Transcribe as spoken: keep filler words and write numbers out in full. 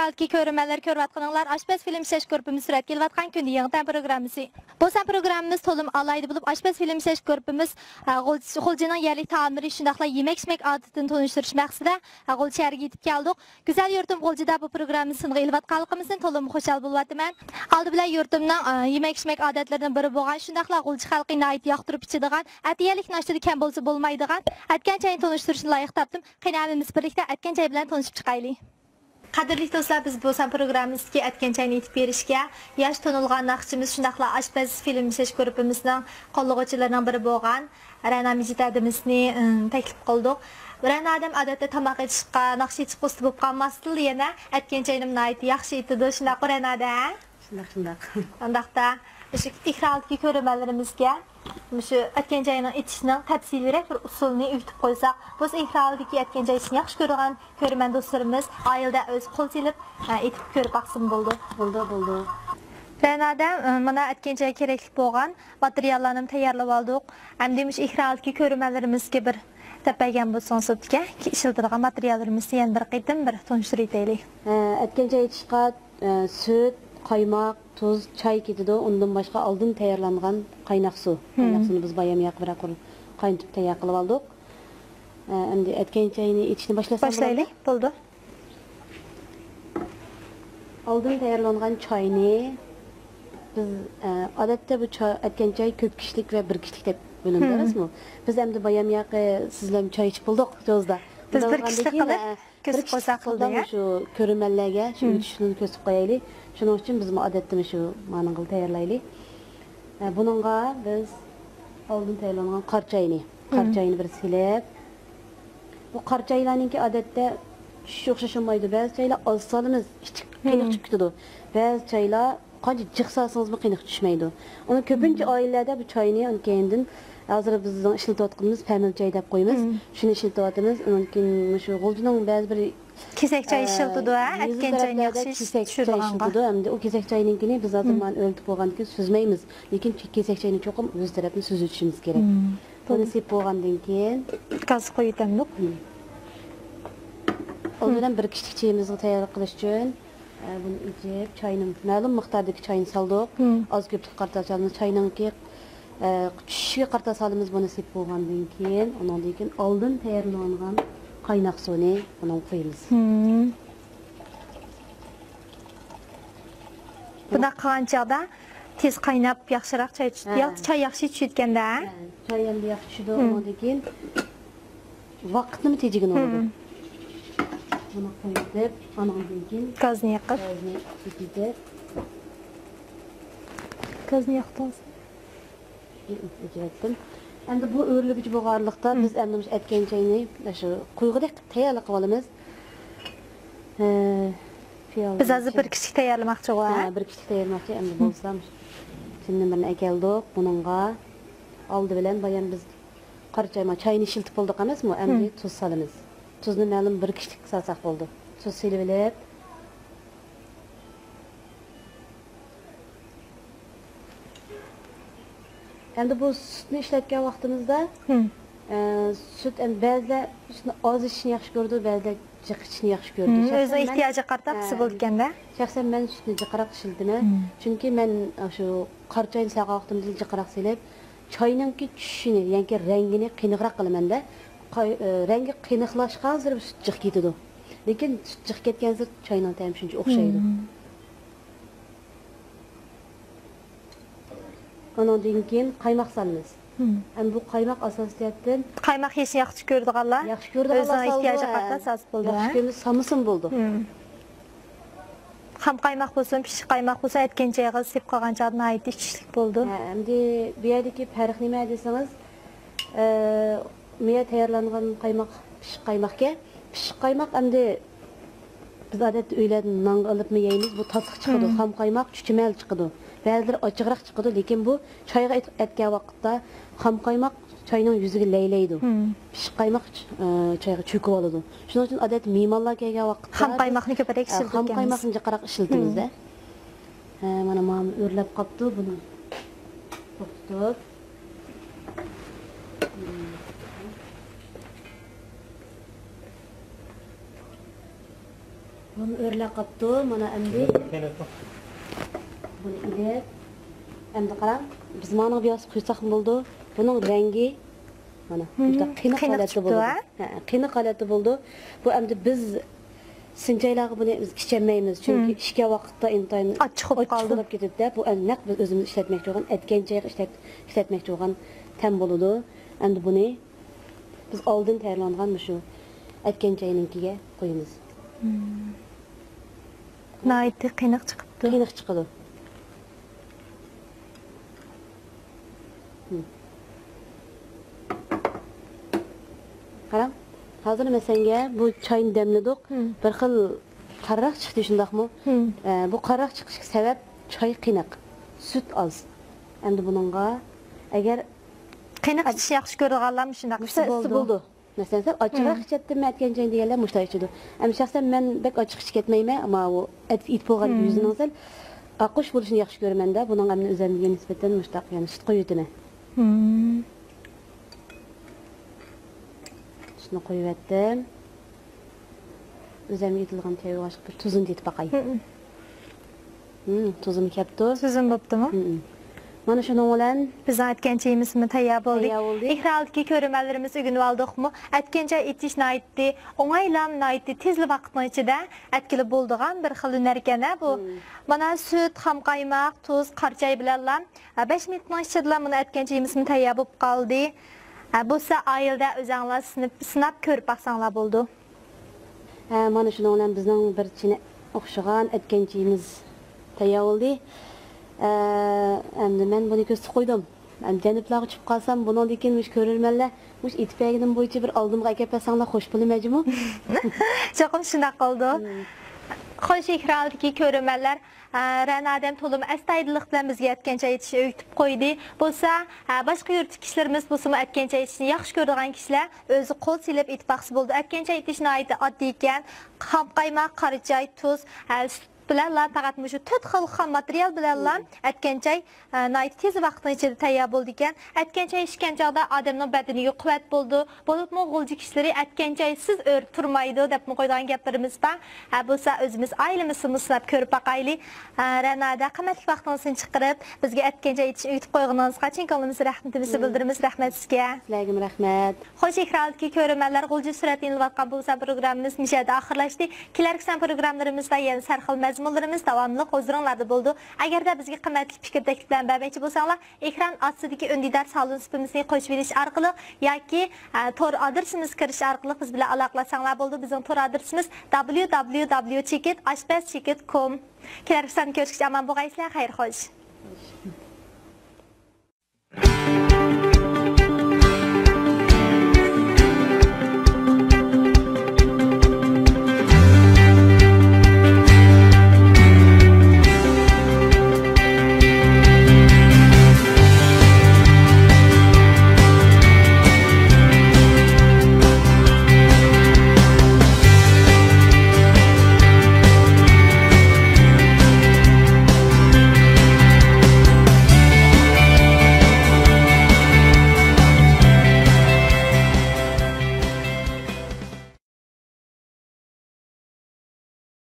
ئالدىكى كۆرۈرمەنلەر، كۆرۈۋاتقىنىڭلار ئاشپەز فىلىم ئىشلەش گۇرۇپپىمىز سۈرەتكە ئېلىۋاتقان كۈندە يېڭى تەم پروگراممىسى. بۇ سان پروگراممىمىز تولىمۇ ئالاھىدە بولۇپ، ئاشپەز فىلىم ئىشلەش گۇرۇپپىمىز، ئە، غۇلجا-، غۇلجىنىڭ يەرلىك تائاملىرى شۇنداقلا يېمەك-ئىچمەك ئادىتىنى تونۇشتۇرۇش مەقسىتىدە، ئە، غۇلجا شەھىرىگە يېتىپ كەلدۇق. گۈزەل يۇرتۇم غۇلجىدا بۇ پروگراممىنى سىنغا ئېلىۋاتقانلىقىمىزدىن تولىمۇ خۇشال بولۇۋاتىمەن. ئالدى بىلەن يۇرتۇمنىڭ، ئە، يېمەك-ئىچمەك ئادەتلىرىنىڭ بىرى بولغان، شۇنداقلا غۇلجا خەلقى ناھايىتى ياقتۇرۇپ ئىچىدىغان، ئەتىگەنلىك ناشتىدا كەم بولسا بولمايدىغان ئەتكەن چاينى تونۇشتۇرۇشنى لايىق تاپتىم. قېنى، ھەممىمىز بىرلىكتە ئەتكەن چاي بىلەن تونۇشۇپ چىقايلى. قەدىرلىك دوستلار، بىز بۇ سان پروگراممىسىدىكى ئەتكەن چاينى ئېتىپ بېرىشكە ياش تونۇلغان ناخشىچىمىز، شۇنداقلا ئاشپەز فىلىم ئىشلەش گۇرۇپپىمىزنىڭ قوللىغۇچىلىرىنىڭ بىرى بولغان رەنا مىجىت ھەدىمىزنى، ئىم، تەكلىپ قىلدۇق. رەنا ھەدەم ئادەتتە تاماق ئېتىشقا، ناخشا ئېيتىشقا ئۇستا بولۇپ قالماستىن، يەنە ئەتكەن چاينىمۇ ناھايىتى ياخشى ئېيتىدۇ. شۇنداققۇ، رەنا ھەدە؟ شۇنداق، شۇنداق. ئۇنداقتا، مۇشۇ ئېكران ئالدىدىكى كۆرۈرمەنلىرىمىزگە مۇشۇ ئەتكەن چاينىڭ ئېتىشنىڭ تەپسىلىيرەك بىر ئۇسۇلىنى ئۆگىتىپ قويساق، بولسا ئېكران ئالدىدىكى ئەتكەن چاي ئېتىشنى ياخشى كۆرىدىغان كۆرۈرمەن دوستلىرىمىز ئائىلىدە ئۆزى قول سېلىپ، ئە، ئېتىپ كۆرۈپ باقسىمۇ بولىدۇ. بولىدۇ، بولىدۇ. رەنا ھەدەم، ئە، مانا ئەتكەن چايغا كېرەكلىك بولغان ماتېرىياللارنىمۇ تەييارلىۋالدۇق. ئەمدى مۇشۇ ئېكران ئالدىدىكى كۆرۈرمەنلىرىمىزگە بىر دەپ بەرگەن بولسىڭىز بوپتىكەن. ئىشلىتىدىغان ماتېرىياللىرىمىزنى يەنە بىر قېتىم بىر تونۇشتۇرۇۋېتەيلى. ئە، ئەتكەن چاي ئېتىشقا، ئە، سۈت، قايماق، تۇز، چاي كېتىدۇ. ئۇندىن باشقا ئالدىن تەييارلانغان قايناق سۇ. قايناق سۇنى بىز بايام ياقى بىر قۇر قاينىتىپ تەييار قىلىۋالدۇق. ئە، ئەمدى ئەتكەن چاينى ئېتىشنى باشلىسام بولامدۇ؟ باشلايلى، بولىدۇ. ئالدىن تەييارلانغان چاينى بىز، ئە، ئادەتتە بۇ چا-، ئەتكەن چاي كۆپ كىشىلىك ۋە بىر كىشىلىك دەپ بۆلۈنىدۇ، ئەمەسمۇ؟ بىز ئەمدى بايام ياقى سىز بىلەن چاي ئىچىپ بولدۇق جوزدا. بىز بىر كىشىلىك قىلىپ، ئە، كۆسۈپ قويساق بولدى، يا؟ شۇ كۆرۈرمەنلەرگە شۇ ئۆگىتىشنى كۆرسىتىپ قويايلى. شۇنىڭ ئۈچۈن بىزمۇ ئادەتتىمۇ شۇ مانىڭغىلا تەييارلايلى. ئە، بۇنىڭغا بىز ئالدىن تەييارلانغان قارا چاينى، قارا چاينى بىر سېلىپ، بۇ قارا چايلارنىڭكى ئادەتتە چۈشۈشى ئوخشاش بولمايدۇ. بەزى چايلار ئاز سالىمىز، ئىچى قېنىق چۈشۈپ كېتىدۇ. بەزى چايلار قانچە جىق سالسىڭىزمۇ قېنىق چۈشمەيدۇ. ئۇنى كۆپىنچە ئائىلىلەردە بۇ چاينى ئۇنى كەينىدىن ھازىر بىزنىڭ ئىشلىتىۋاتقىنىمىز پەمىل چاي دەپ قويىمىز. شۇنى ئىشلىتىۋاتىمىز. ئۇنىڭ كېيىن مۇشۇ غۇلجىنىڭ بەزى بىر كېسەك چاي ئىشلىتىدۇ، ھە؟ ئەتكەن چاينى ياخشى كېسەك چاي ئىشلىتىدۇ. ئەمدى ئۇ كېسەك چاينىڭكىنى بىز ھازىر مانا ئۆرلىتىپ بولغاندىن كېيىن سۈزمەيمىز. لېكىن كېسەك چاينى چوقۇم ئۆز تەرەپتىن سۈزۈۋېتىشىمىز كېرەك. بۇنى سېلىپ بولغاندىن كېيىن گاز قويۇۋېتەمدۇق. ئالدى بىلەن بىر كىشىلىك چېيىمىزنى تەييار قىلىش ئۈچۈن، ئە، بۇنى ئېچىپ، چاينىڭ مەلۇم مىقداردىكى چاينى سالدۇق. ئاز كۆپلۈككە قارىتا سالىمىز. چاينىڭكى، ئە، چۈشۈشىگە قارىتا سالىمىز. بۇنى سېلىپ بولغاندىن كېيىن، ئۇنىڭدىن كېيىن ئالدىن تەييارلانغان قايناق سۇنى بۇنىڭغا قۇيىمىز. بۇنداق قىلغان چاغدا تېز قايناپ، ياخشىراق چاي چۈ-، ھە. يا-، چاي ياخشى چۈشىدىكەندە، ھە؟ ھە، چاي ئەمدى ياخشى چۈشىدۇ. ئۇنىڭدىن كېيىن ۋاقىتنىمۇ تېجىگىنى بولىدۇ. بۇنى قويۇپ، ئانىڭدىن كېيىن گازنى يېقىپ. گازنى يېقىپ. گازنى ياقتىڭىز. ئۆچۈرەتتىم. ئەمدى بۇ ئۆرۈلگۈچى بولغانلىقتا، بىز ئەمدى مۇشۇ ئەتكەن چاينى شۇ قۇيغۇدەك تەييارلىق قىلىۋالىمىز. ھە، پىيالە بىز ھازىر چاي. بىر كىشىلىك تەييارلىماقچىغۇ، ھە؟ ھە، بىر كىشىلىك تەييارلىماقچى. ئەمدى بولسا مۇشۇ تىننى بىرنى ئەكەلدۇق. بۇنىڭغا ئالدى بىلەن بايام بىز قارا چاي، ما، چاينى ئىشلىتىپ بولدۇق ئەمەسمۇ؟ ئەمدى تۇز سالىمىز. تۇزنى مەلۇم بىر كىشىلىك سالساق بولدى. تۇز سېلىۋېلىپ، ئەمدى بۇ سۈتنى ئىشلەتكەن ۋاقتىمىزدا، ئە، سۈت، ئەمدى بەزىلەر سۈتنى ئاز ئىچىشنى ياخشى كۆرىدۇ، بەزىلەر جىق ئىچىشنى ياخشى كۆرىدۇ. ئۆزىنىڭ ئېھتىياجىغا قارىتا ئە، بولىدىكەندە. شەخسەن مەن سۈتنى جىقراق ئىشلىتىمەن. چۈنكى مەن شۇ قارا چاينى سالغان ۋاقتىمىزدا جىقراق سېلىپ، چاينىڭكى چۈشۈشىنى، يەنى رەڭگىنى قېنىقراق قىلىمەن-دە. قاي-، ئە، رەڭگى قېنىقلاشقانسېرى سۈت جىق كېتىدۇ. لېكىن سۈت جىق كەتكەنسېرى چاينىڭ تەمى شۇنچە ئوخشايدۇ. ئۇنىڭدىن كېيىن قايماق سالىمىز. ئەمدى بۇ قايماق ئاساسىيەتتىن قايماق يېيىشنى ياخشى كۆرىدىغانلار، ياخشى كۆرىدىغانلار ئۆزىنىڭ ئېھتىياجىغا قارىتا سالسا بولىدۇ، ياخشى كۆرمىسە سالمىسىمۇ بولىدۇ. خام قايماق بولسۇن، پىششىق قايماق بولسۇن، ئەتكەن چايغا سېلىپ قالغان چاغدا ناھايىتى ئىچىشلىك بولىدۇ. ھە، ئەمدى بۇ يەردىكى پەرق نېمە دېسىڭىز، ئە، مۇيە تەييارلانغان قايماق پىششىق قايماقكەن. پىششىق قايماق ئەمدى بىز ئادەتتە ئۆيلەردە نانغا ئېلىپمۇ يەيمىز، بۇ تاتلىق چىقىدۇ. خام قايماق چۈچۈمەل چىقىدۇ. بەزىلىرى ئاچچىقراق چىقىدۇ، لېكىن بۇ چايغا ئېتىپ ئەتكەن ۋاقىتتا خام قايماق چاينىڭ يۈزىگە لەيلەيدۇ. پىششىق قايماق، ئە، چايغا چۆكۈۋالىدۇ. شۇنىڭ ئۈچۈن ئادەتتە مېھمانلار كەلگەن ۋاقىتتا خام قايماقنى كۆپرەك ئە، خام ئىشلىتىدىكەنمىز. قايماقنى جىقراق ئىشلىتىمىز-دە. ھە، مانا ماما ئۆرلەپ قاپتۇ، بۇنى توختىتىپ. بۇنى ئۆرلەپ قاپتۇ، مانا ئەمدى. بۇنى ئېلىپ، ئەمدى قاراڭ، بىز مانىڭ بىۋاسىتە قۇيساقمۇ بولىدۇ. بۇنىڭ رەڭگى مانا، مۇنداق قېنىق ھالەتتە بولىدۇ. ھە، قېنىق ھالەتتە بولىدۇ. بۇ ئەمدى بىز سىنچايلارغا بۇنى بىز ئىچەلمەيمىز، چۈنكى ئىچكەن ۋاقىتتا ئىنتايىن ئاچچىق بولۇپ قالىدۇ. بۇ ئەمدى نەق بىز ئۆزىمىز ئىشلەتمەكچى بولغان ئەتكەن چايغا ئىشلەت-، ئىشلەتمەكچى بولغان تەم بولىدۇ. ئەمدى بۇنى بىز ئالدىن تەييارلانغان مۇشۇ ئەتكەن چاينىڭكىگە قۇيىمىز. ناھايىتى قېنىق چىقىپتۇ. قېنىق چىقىدۇ. قاراڭ، ھازىر مەسەلەنگە بۇ چاينى دەملىدۇق. بىر خىل قارىراق چىقتى، شۇنداقمۇ؟ ئە، بۇ قارىراق چىقىشىغا سەۋەب چاي قېنىق، سۈت ئاز. ئەمدى بۇنىڭغا ئەگەر قېنىق ئىچىشنى ياخشى كۆرىدىغانلار مۇشۇنداق ئىچسە بولىدۇ. مەسىلەن، سەل ئاچچىقراق ئىچەتتىممۇ ئەتكەن چاينى دېگەنلەر مۇشۇنداق ئىچىدۇ. ئەمما شەخسەن مەن بەك ئاچچىق ئىچىپ كەتمەيمەن، ئەمما ئۇ ئەتىسى ئېيتىپ بولغان يۈزىنىڭ سەل ئاقۇش بولۇشىنى ياخشى كۆرىمەن-دە، بۇنىڭ ئەمدى ئۆزەمگە نىسبەتەن مۇشۇنداق، يەنى سۈت قويۇۋېتىمەن. سۈتنى قويۇۋەتتىم. ئۆزەمگە ئېتىلغان چاي بولغاچقا بىر تۇزىنى تېتىپ باقاي. ھىم، تۇزىمۇ كەپتۇ. تۇزىمۇ بوپتۇمۇ؟ مانا شۇنىڭ بىلەن بىزنىڭ ئەتكەن چېيىمىزمۇ تەييار بولدى. تەييار بولدى. ئېكران ئالدىدىكى كۆرۈرمەنلىرىمىز ئۆگىنىۋالدۇقمۇ؟ ئەتكەن چاي ئېتىش ناھايىتى ئوڭايلا، ناھايىتى تېزلا ۋاقىتنىڭ ئىچىدە ئەتكىلى بولىدىغان بىر خىل ھۈنەركەن-ھە بۇ. مانا سۈت، خام قايماق، تۇز، قارا چاي بىلەنلا بەش مىنۇتنىڭ ئىچىدىلا مانا ئەتكەن چېيىمىزمۇ تەييار بولۇپ قالدى. بولسا ئائىلىدە ئۆزەڭلار سىنىپ، سىناپ كۆرۈپ باقساڭلار بولىدۇ. ھە، مانا شۇنىڭ بىلەن بىزنىڭ بىر چىنە ئوخشىغان ئەتكەن چېيىمىز تەييار بولدى. ئە، ئەمدى مەن بۇنى كۆزىتىپ قويدۇم. ئەمدى جەنۇبلارغا چۈشۈپ قالسام، بۇنىڭدىن كېيىن مۇشۇ كۆرۈرمەنلەر مۇشۇ ئېتىپ بەرگىنىم بويىچە بىر ئالدىمغا ئەكەپ بەرسەڭلار خوش بولىمەن جۇمۇ. چوقۇم شۇنداق قىلىدۇ. خوش، ئېكران ئالدىدىكى كۆرۈرمەنلەر، ئە، رەنا ئادەم تولىمۇ ئەستايىدىللىق بىلەن بىزگە ئەتكەن چاي ئېتىشنى ئۆگىتىپ قويدى. بولسا، ئە، باشقا يۇرتتىكى كىشىلىرىمىز بولسىمۇ ئەتكەن چاي ئېتىشنى ياخشى كۆرىدىغان كىشىلەر ئۆزى قول سېلىپ ئېتىپ باقسا بولىدۇ. ئەتكەن چاي ئېتىش ناھايىتى ئاددىي ئىكەن. خام قايماق، قارا چاي، تۇز، ئە، سۈت بىلەنلا، پەقەت مۇشۇ تۆت خىل خام ماتېرىيال بىلەنلا ئەتكەن چاي، ئە، ناھايىتى تېز ۋاقىتنىڭ ئىچىدە تەييار بولىدىكەن. ئەتكەن چاي ئىچكەن چاغدا ئادەمنىڭ بەدىنىگە قۇۋۋەت بولىدۇ. بولۇپمۇ غۇلجا كىشىلىرى «ئەتكەن چايسىز ئۆرە تۇرمايدۇ» دەپمۇ قويىدىغان گەپلىرىمىز بار. ھە، بولسا ئۆزىمىز ئائىلىمىزدىمۇ سىناپ كۆرۈپ باقايلى. ھە، رەنا ئادا، قىممەتلىك ۋاقتىڭىزنى چىقىرىپ، بىزگە ئەتكەن چاي ئېتىشنى ئۆگىتىپ قويغىنىڭىزغا چىن كۆڭلىمىزدىن رەھمىتىمىزنى بىلدۈرىمىز. رەھمەت سىزگە. سىلەرگىمۇ رەھمەت. خوش، ئېكران ئالدىدىكى كۆرۈرمەنلەر، غۇلجا سۈرەتتە يېڭىلىۋاتقان بۇ سان پروگراممىمىز مۇشۇ يەردە ئاخىرلاشتى. كېلەركى سان پروگراملىرىمىزدا يەنە سەرخىل مەزمۇنلىرىمىز داۋاملىق ھۇزۇرۇڭلاردا بولىدۇ. ئەگەردە بىزگە قىممەتلىك پىكىر تەكلىپلەرنى بەرمەكچى بولساڭلار، ئېكران ئاستىدىكى ئۈندىدار سالون سۇپىمىزنى قوشۇۋېلىش ئارقىلىق ياكى، ئە، تور ئادرېسىمىزغا كىرىش ئارقىلىق بىز بىلەن ئالاقىلەشسەڭلار بولىدۇ. بىزنىڭ تور ئادرېسىمىز دابليۇ دابليۇ دابليۇ چېكىت ئاشپەز چېكىت كوم. كېلەركى ساندا كۆرۈشكىچە ئامان بولغايسىلەر. خەير خوش.